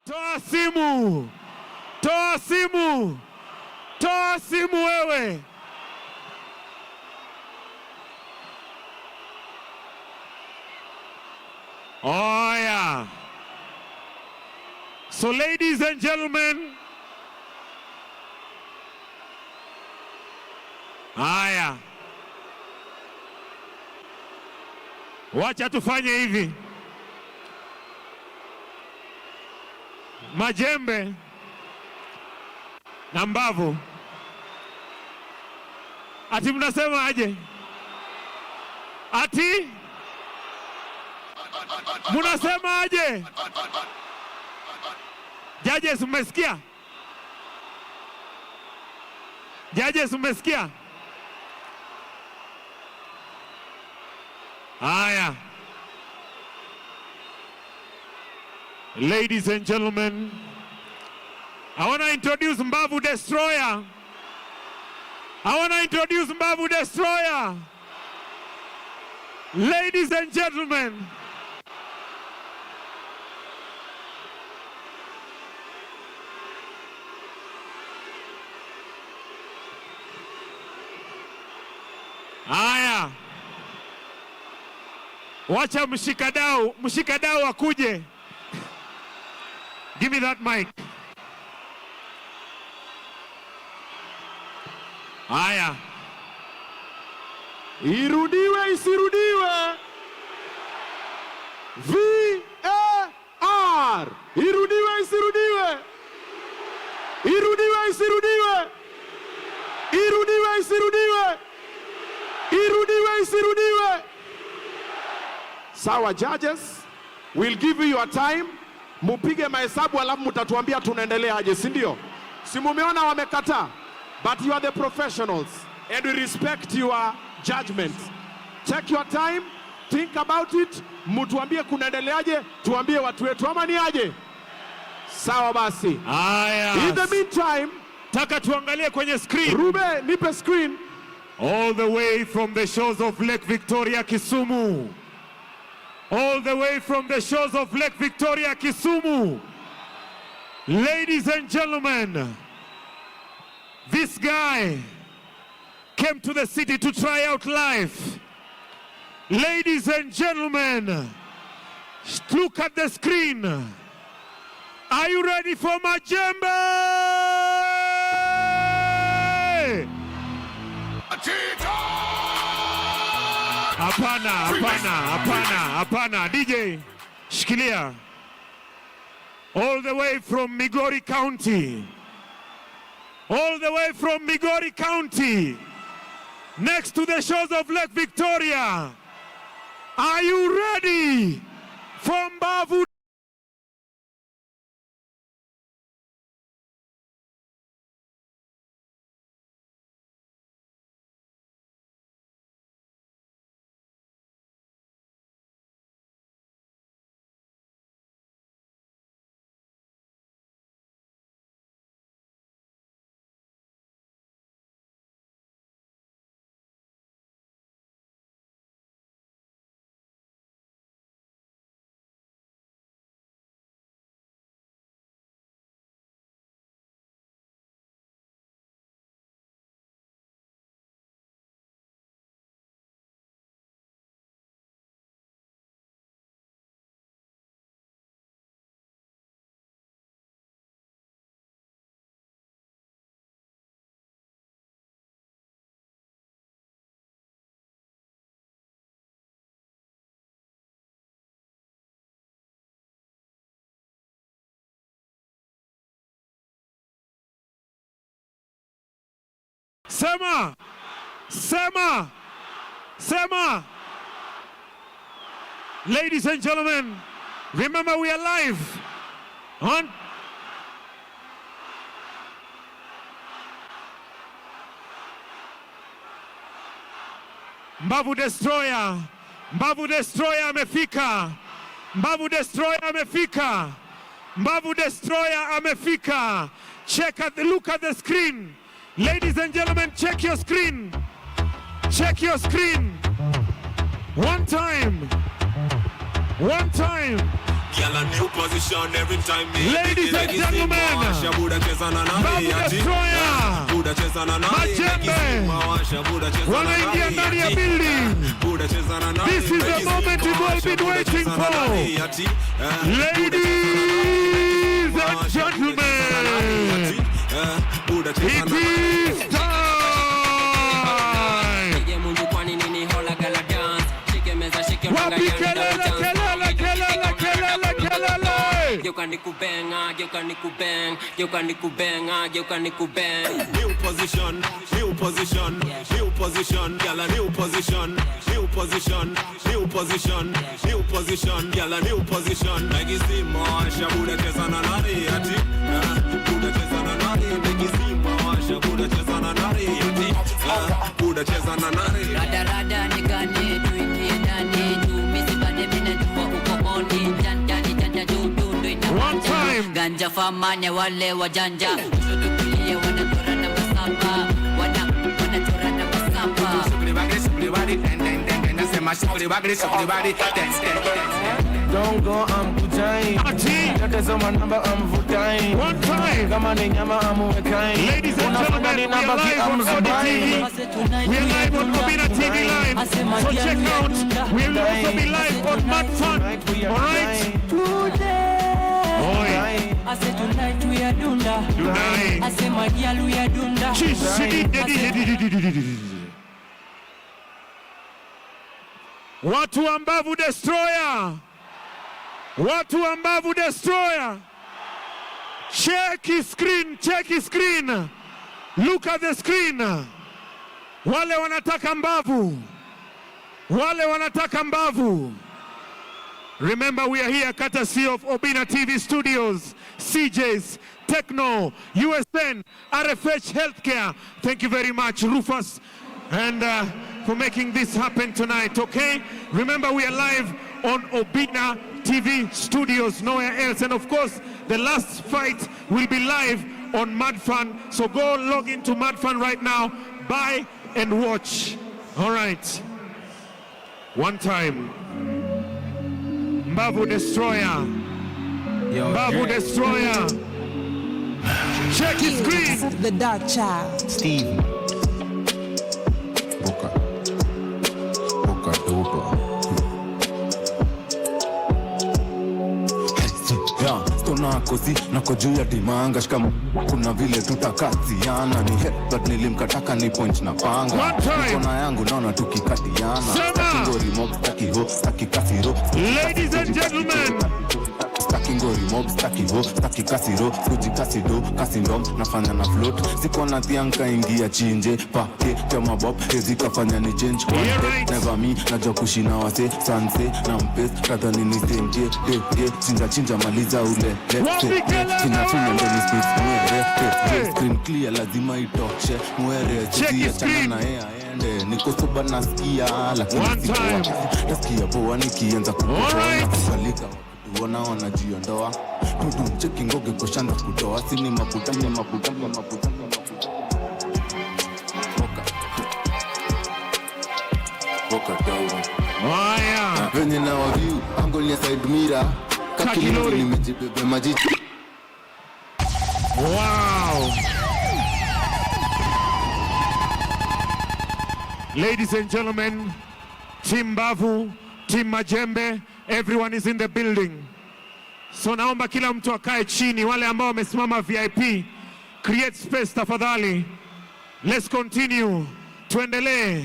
Toa simu! Toa simu! Toa simu wewe! Oh yeah. So ladies and gentlemen, haya, wacha tufanye hivi. Majembe na mbavu, ati mnasema aje? Ati mnasema aje? Judges, mmesikia? Judges, mmesikia? Haya. Ladies and gentlemen, I want to introduce Mbavu Destroyer. I want to introduce Mbavu Destroyer. Ladies and gentlemen, haya, wacha mshikadau akuje. Give me that mic. Haya. Irudiwe isirudiwe. VAR. Irudiwe isirudiwe. Irudiwe isirudiwe. Irudiwe isirudiwe. Irudiwe isirudiwe. Sawa, judges, we'll give you your time. Mupige mahesabu alafu mutatuambia tunaendelea aje, si ndio? Si mumeona wamekataa? But you are the professionals and we respect your judgment. Take your time, think about it, mutuambie kunaendeleaje, tuambie watu wetu ama ni aje? Sawa basi. Haya. In the meantime, taka tuangalie kwenye screen. Rube, nipe screen. All the way from the shores of Lake Victoria, Kisumu. All the way from the shores of Lake Victoria, Kisumu. Ladies and gentlemen, this guy came to the city to try out life. Ladies and gentlemen, look at the screen. Are you ready for Majembe? Hapana. DJ, shikilia. All the way from Migori County. All the way from Migori County. Next to the shores of Lake Victoria. Are you ready for Mbavu? Sema. Ladies and gentlemen, remember we are live on Mbavu Destroyer. Mbavu Destroyer amefika. Mbavu Destroyer amefika. Mbavu Destroyer amefika. Look at the screen. Ladies and gentlemen, check your screen. Check your screen. One time. Girl a new position every time me. Ladies and gentlemen, Babu Destroyer, Majembe, wanaingia ndani ya building. This is the moment you've all been waiting for. Ladies and gentlemen, it is time. Wapi kelele, kelele, kelele, kelele, kelele. Geuka nikubang, geuka nikubang, geuka nikubang, geuka nikubang. New position, new position, new position, girl a new position, new position, new position, new position, girl a new position. Megizima, shabuda cheza na nari ati, buda cheza na nari. Megizima, shabuda cheza na nari ati, buda cheza na nari. Rada rada nigani, tuingie ndani, tumisi bade mina jua uko oni, janja du. One time. Ganja famanya wale wajanja. Kushoto kulia wanatora na masamba. Wanatora na masamba. Don't go, I'm Kujain. That my number, I'm Vutain. One time. Kama ni nyama, I'm Wekain. Ladies and gentlemen, we are live on Obina TV. We are live on Obina TV Live. So check out. We will also be live on Mad Fun. Alright? I said tonight we are dunda. Tonight. I said my girl we are dunda. Watu wa Mbavu Destroyer. Watu wa Mbavu Destroyer. Check his screen, check his screen. Look at the screen. Wale wanataka Mbavu. Wale wanataka Mbavu. Remember, we are here courtesy of Obina TV Studios, CJ's, Techno, USN, RFH Healthcare. Thank you very much, Rufus, and for making this happen tonight, okay? Remember, we are live on Obina TV Studios, nowhere else. And of course, the last fight will be live on Mad Fun. So go log into Mad Fun right now, buy and watch. All right. One time. Mbavu Destroyer. Mbavu Destroyer. Check his screen. The Dark Child. Steve. Boca dopa. Stona kosi nako juu ya dimanga shikama kuna vile tutakaziana ni headbutt nilimkataka ni point na panga kona yangu naona tukikatiana ngori mob staki ho staki kasiro. Ladies and gentlemen, staki ngori mob staki ho staki kasiro kujikasido kasindom nafanya na float siko na tianka ingia chinje pake kama bob ezikafanya ni change one never me najua kushina wase sanse na mpes kadhani ni stage chinja maliza ule Sinafina ndani space mwere screen clear lazima itoshe mwere chizia chana na ea ende niko soba nasikia lakini sikuwa nasikia poa nikianza kukuona kusalika wakutuona wanajiondoa tudu cheki ngoge koshanda kutoa sini maputa Boka dogo venye na waviu angolia side mirror kakilori nimejibebe majicho. Wow. Ladies and gentlemen, Team Mbavu, Team Majembe, everyone is in the building. So naomba kila mtu akae chini, wale ambao wamesimama VIP, create space tafadhali. Let's continue. Tuendelee.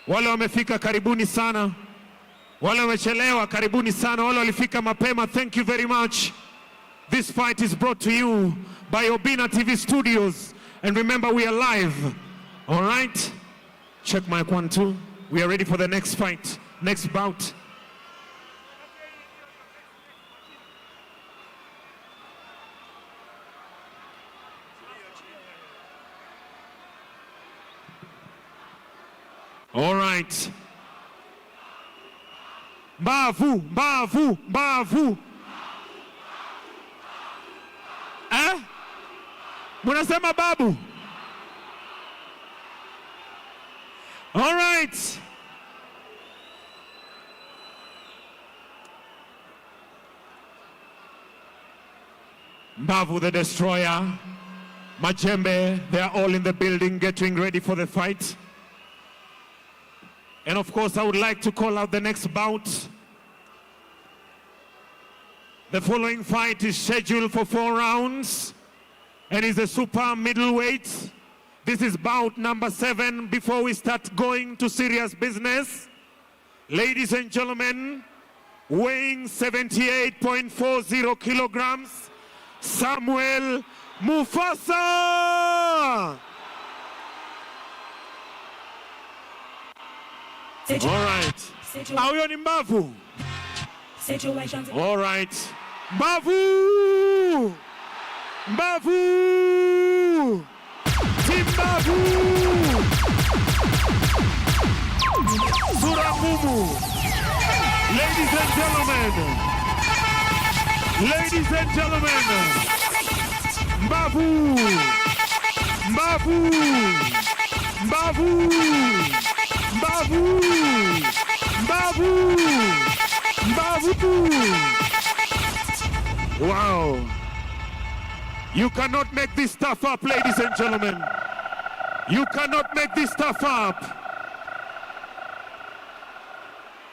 Wale wamefika karibuni sana. Wale wamechelewa karibuni sana. Wale walifika mapema, thank you very much. This fight is brought to you by Obina TV Studios. And remember, we are live. All right? Check mic 1, 2. We are ready for the next fight, next bout. All right. Mbavu, Mbavu, Mbavu. Munasema babu? All right. Mbavu the Destroyer, Majembe, they are all in the building getting ready for the fight. And of course, I would like to call out the next bout. The following fight is scheduled for 4 rounds and is a super middleweight. This is bout number 7 before we start going to serious business. Ladies and gentlemen, weighing 78.40 kilograms, Samuel Mufasa. All right. Huyo ni Mbavu. All right. Mbavu. Mbavu. Team Mbavu. Sura ngumu. Ladies and gentlemen. Ladies and gentlemen. Mbavu. Mbavu. Mbavu. Mbavu. Mbavu. Mbavu. Wow. You cannot make this stuff up, ladies and gentlemen. You cannot make this stuff up.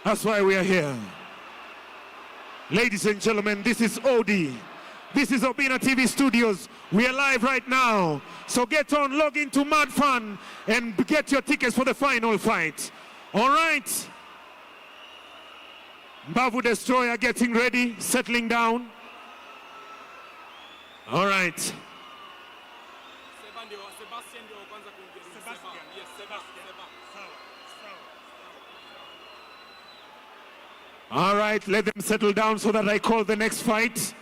That's why we are here. Ladies and gentlemen, this is OD. This is Obina TV Studios. We are live right now. So get on, log into Mad Fun and get your tickets for the final fight. All right. Mbavu Destroyer getting ready, settling down. All right. All right, let them settle down so that I call the next fight.